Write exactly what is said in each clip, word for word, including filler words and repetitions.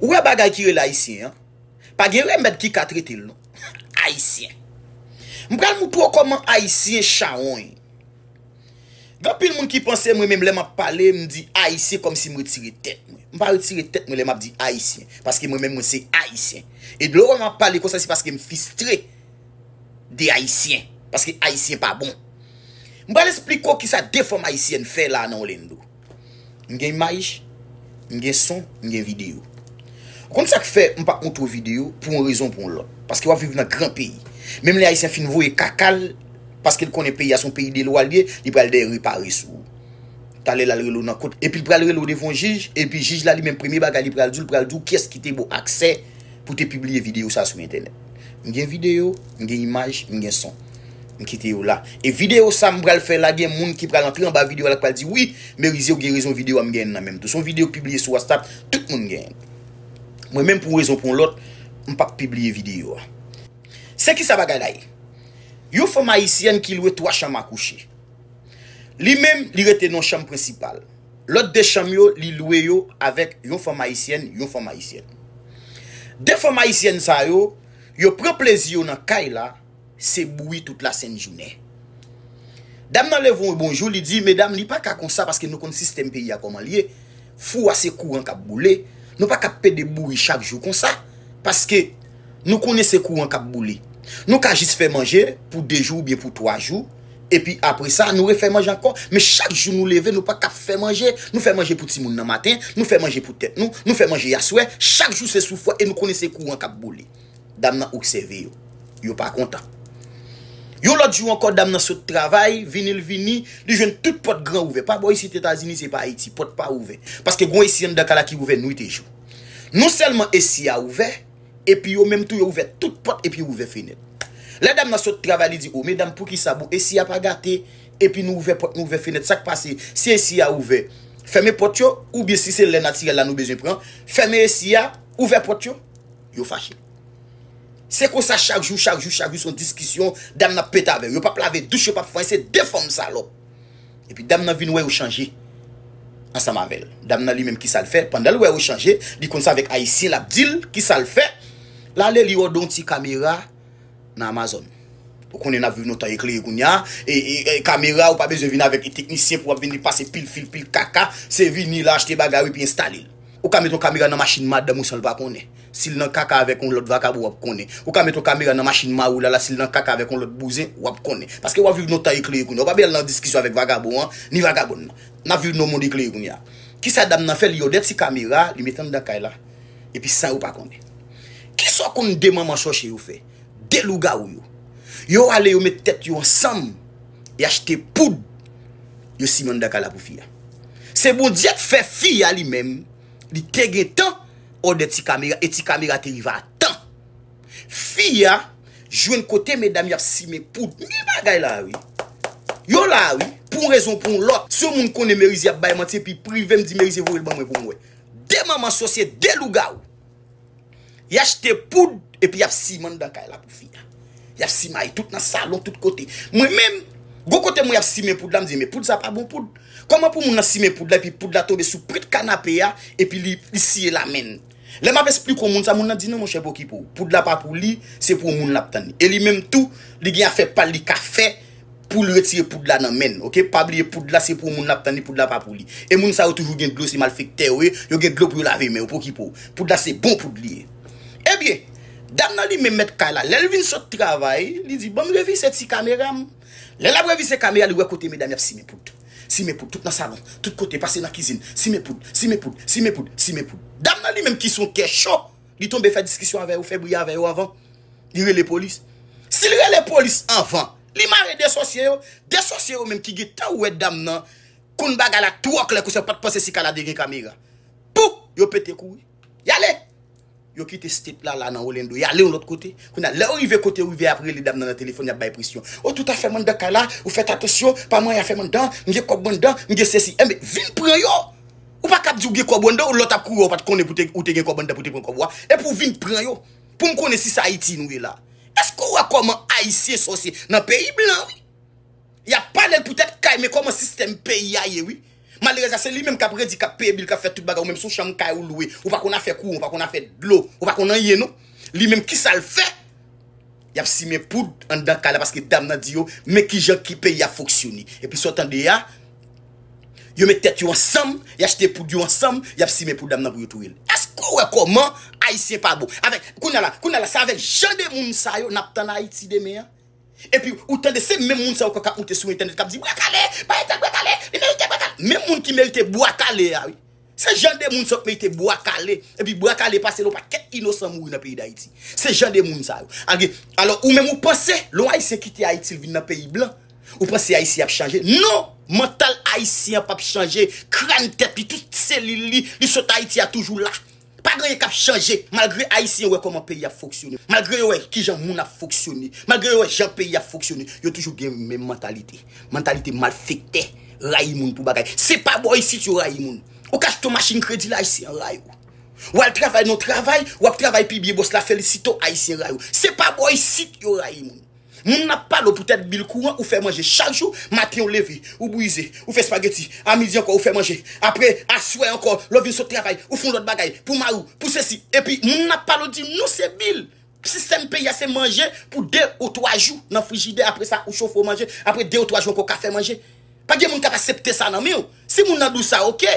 Ou wè bagay ki rele ayisyen an? Pa gen remèd ki ka trete l non. Ayisyen. M pral moutre w kòman ayisyen chawony. Gen anpil moun ki panse mwen menm lè m ap pale, m di ayisyen kòmsi m retire tèt mwen. M pa retire tèt mwen lè m ap di ayisyen, paske mwen menm mwen se ayisyen. E lè w wè m ap pale konsa se paske m fistre de ayisyen, paske ayisyen pa bon. M pral esplike w kisa de fanm ayisyèn fè la nan Orlando. M gen imaj, m gen son, m gen videyo. Ou konn sa k fè m p ap montre w videyo pou yon rezon pou yon lòt? Paske w ap viv nan gran peyi. Menm lè ayisyen fin voye kaka l, paske l konnen peyi a se yon peyi de lwa l ye, li pral dèyè repare sou ou. Talè l al rele w nan kot, epi l pral rele w devan yon jij, epi jij la li menm premye bagay li pral di w, li pral di w kiyès ki te ba w aksè pou te pibliye videyo sa sou entènèt. M gen videyo, m gen imaj, m gen son. M kite yo la. E videyo sa m pral fè la, gen moun ki pral antre anba videyo a la k pral di, wi, Merizier, ou gen rezon, videyo a m gen nan men m tou. Se yon videyo k pibliye sou WhatsApp, tout moun gen. Mwen menm pou yon rezon pou yon lòt, m p ap pibliye videyo a. Se kisa bagay la ye? Yon fanm ayisyèn ki lwe twa chanm a kouche. Li menm, li rete nan yon chanm prensipal. Lòt de chanm yo, li lwe yo avèk yon fanm ayisyèn, yon fanm ayisyèn. De fanm ayisyèn sa yo, yo pran plezi yo nan kay la, se bouyi tout lasent jounen. Dam nan leve yon bonjou, li di, medam, li pa ka konsa paske nou konn sistèm peyi a kòman l ye. Fou a se kouran k ap boule. Nou pa ka pede bouyi chak jou konsa, paske nou konnen se kouran k ap boule. Nou ka jis fè manje pou de jou oubyen pou twa jou, epi apre sa, nou refè manje ankò. Men chak jou nou leve, nou pa ka fè manje. Nou fè manje pou timoun nan maten, nou fè manje pou tèt nou, nou fè manje aswè. Chak jou se soufrans e nou konnen se kouran k ap boule. Dam nan obsève yo. Yo pa kontan. Yon lòt jou ankò, dam nan sot travay, vini l vini, li jwenn tout pòt gran ouvè. Pa bò isit Etazini, se pa Ayiti, pòt pa ouvè. Paske gon esi anndan kay la ki ouvè nwit e jou. Non sèlman esi a ouvè, epi yo menm tou yo ouvè tout pòt epi yo ouvè fenèt. Lè dam nan sot travay, li di, o medam, poukisa bon esi a pa gate, epi nou ouvè pòt, nou ouvè fenèt, sa k pase? Si esi a ouvè, fèmen pòt yo, oubyen si se lè natirèl la nou bezwen pran, fèmen esi a, ouvè pòt yo. Yo fache. Se konsa chak jou, chak jou, chak jou, se yon diskisyon, dam nan ap pete avè yo. Yo p ap lave douch, yo p ap fè anyen, se de fanm salòp. Epi dam nan vin wè yo chanje ansanm avè l. Dam nan li menm kisa l fè? Pandan l wè yo chanje, li konn sa avèk ayisyen, l ap di l kisa l fè. L ale, li òde yon ti kamera nan Amazon. Ou konnen n ap viv nan tan eklere kounye a. E, e, e kamera, ou pa bezwen vin avèk teknisyen pou w ap vin li pase pil fil, pil kaka. Se vini la, achte bagay ou epi enstale l. Ou ka met yon kamera nan machin madanm ou san l pa konnen. Si l nan kaka avèk yon lòt vakabon, w ap konnen. Ou ka met yon kamera nan machin mari w la, la, si l nan kaka avèk yon lòt bouzen, w ap konnen. Paske w ap viv nan yon tan eklere kounye a. Ou pa bezwen al nan diskisyon avèk vakabon an, ni vakabòn nan. N ap viv nan yon mond eklere kounye a. Kisa dam nan fè? Li òde ti kamera, li mete anndan kay la. Epi san yo pa konnen. Kisa w konn de manman sòsye yo fè? De lougawou yo. Yo ale, yo met tèt yo ansanm, y achte poud, yo simen anndan kay la pou fi a. Se Bondye k fè fi a li menm, li te gentan òde ti kamera, e ti kamera te rive a tan. Fi a jwenn kote medam y ap simen poud. Men bagay la, wi. Yo la, wi. Pou yon rezon, pou yon lòt. Si yon moun konnen Merizier ap bay manti, epi prive m, di Merizier voye l ban mwen pou m wè. De manman sòsye, de lougawou. Y achte poud, epi y ap simen anndan kay la pou fi a. Y ap simaye tout nan salon, tout kote. Mwen menm, gon kote mwen y ap simen poud la, m di, men poud sa pa bon poud. Kòman pou moun nan simen poud la, epi poud la tonbe sou pwent kanape a, epi li, li siye l a men l? Lè m ap esplike yon moun sa, moun nan di, non, monchè, pokipo w. Poud la pa pou li, se pou yon moun l ap tann li. E li menm tou, li gen afè pa l li ka fè, pou l retire poud la nan men l, oke? Pa bliye poud la se pou moun l ap tann li, poud la pa pou li. E moun sa yo toujou gen dlo, se malfektè yo ye, yo gen dlo pou yo lave men yo, pokipo w. Poud la se bon poud li ye. Ebyen, dam nan li menm mèt kay la, lè l vin sot travay, li di, ban m revise ti kamera m. Lè l ap revise kamera, li wè kote medam y ap simen poud. Simen poud tout nan salon, tout kote, pase nan kizin, simen poud, simen poud, simen poud, simen poud. Dam nan li menm ki se yon kè cho, li tonbe fè diskisyon avè yo, fè bri avè yo anvan. Li rele polis. Si l rele polis anvan, li mare de sòsye yo. De sòsye yo menm ki gentan wè dam nan konn bagay la twò klè konsa, yo pa t panse si kay la te gen kamera. Pou! Yo pete kouri. Y ale! Yo kite state la, la nan Orlando. Y ale yon lòt kote. Kounye a, lè yo rive kote yo rive, y ap rele dam nan nan telefòn, y ap bay presyon. O, tout afè m anndan kay la, ou fèt atansyon, pa manyen afè m anndan, m gen kòb mwen anndan, m gen sesi. Enben, vin pran yo! Ou pa kab di w gen kòb ou anndan, yon lòt ap kouri, ou pa t konnen pou te, ou te gen kòb anndan pou te pran kòb ou a. Epi w vin pran yo. Pou m konnen si se Ayiti nou ye la. Èske w wè kòman Ayisyen sòsye nan peyi blan, wi? Y ap pale l poutèt kay, men kòman sistèm peyi a ye, wi. Malerèz la, se li menm k ap redi, k ap peye bil, k ap fè tout bagay. Ou menm se yon chanm kay ou lwe. Ou pa konn afè kouran, ou pa konn afè dlo, ou pa konn anyen non. Li menm, kisa l fè? Y ap simen poud anndan kay la paske dam nan di yo, men kijan ki peyi a fonksyone. Epi sa w tande a, yo met tèt yo ansanm, y achte poud yo ansanm, y ap simen pou dam nan pou yo touye l. Èske w wè kòman Ayisyen pa bon? Avèk, kounye a la, kounye a la, se avèk jan de moun sa yo n ap tann Ayiti demen an? Epi ou tande se menm moun sa yo k ap moute sou entènèt k ap di bwa kale, bay entèl bwa kale, li merite bwa kale. Menm moun ki merite bwa kale a wi. Se jan de moun sa yo k merite bwa kale. Epi bwa kale pase lè yon pakèt inosan mouri nan peyi Dayiti. Se jan de moun sa yo. Alò ou menm ou panse lè yon Ayisyen kite Ayiti l vin nan peyi blan, ou panse Ayisyen ap chanje? Non! Mantal Ayisyen an p ap chanje. Kràn tèt li, tout selil li, li sot Ayiti a toujou la. Pa gen anyen k ap chanje. Malgre Ayisyen wè kòman peyi ap fonksyone, malgre yo wè kijan moun ap fonksyone, malgre yo wè jan peyi ap fonksyone, yo toujou gen menm mantalite. Mantalite malfektè, rayi moun pou bagay. Se pa bò isit yo rayi moun. Ou ka achte yon machin kredi la, Ayisyen an rayi w. W al travay nan yon travay, w ap travay pi byen, bòs la felisite w, Ayisyen rayi w. Se pa bò isit yo rayi moun. Moun nan ap pale w poutèt bil kouran, ou fè manje chak jou, maten w leve, ou brize, ou fè espageti, a midi ankò, ou fè manje, apre, aswè ankò, lè w vin sot travay, ou fè yon lòt bagay, pou mari w, pou sesi, epi moun nan ap pale w di nou se bil. Sistèm peyi a se manje pou de ou twa jou nan frijidè, apre sa, ou chofe w manje, apre de ou twa jou ankò, ou ka fè manje. Pa gen moun k ap aksepte sa nan men w. Si moun nan di w sa, oke.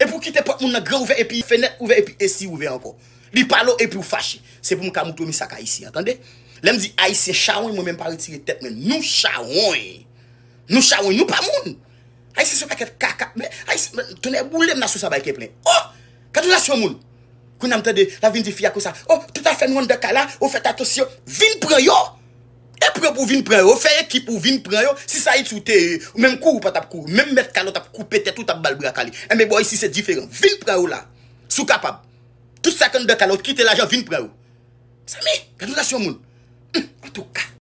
Epi w kite pòt moun nan gran ouvè, epi fenèt ouvè, epi esi ouvè ankò. Li pale w epi w fache. Se pou m ka moutre w men sa k Ayisyen an, tande. Lè m di Ayisyen chawony, mwen menm m pa retire tèt mwen. Nou chawony. Nou chawony, nou pa moun. Ayisyen se yon pakèt kaka. Men Ayisyen, men, tonnè boule m nan sou sa bay kè plen. Oh! Gade yon nasyon moun. Kounye a m tande, l ap vin di fi a konsa, oh, tout afè nou anndan kay la, ou fèt atansyon, vin pran yo! E pran pou vin pran yo, fè ekip ou vin pran yo. Si se Ayiti ou te ye, ou menm kouri ou pa t ap kouri. Menm mèt kalòt ap koupe tèt ou, t ap ba l bra kale. Enben bò isi se diferan. Vin pran yo la. Si w kapab. Tout sa k anndan kalòt, kite lajan, vin pran yo. Mezanmi, gade yon nasyon moun.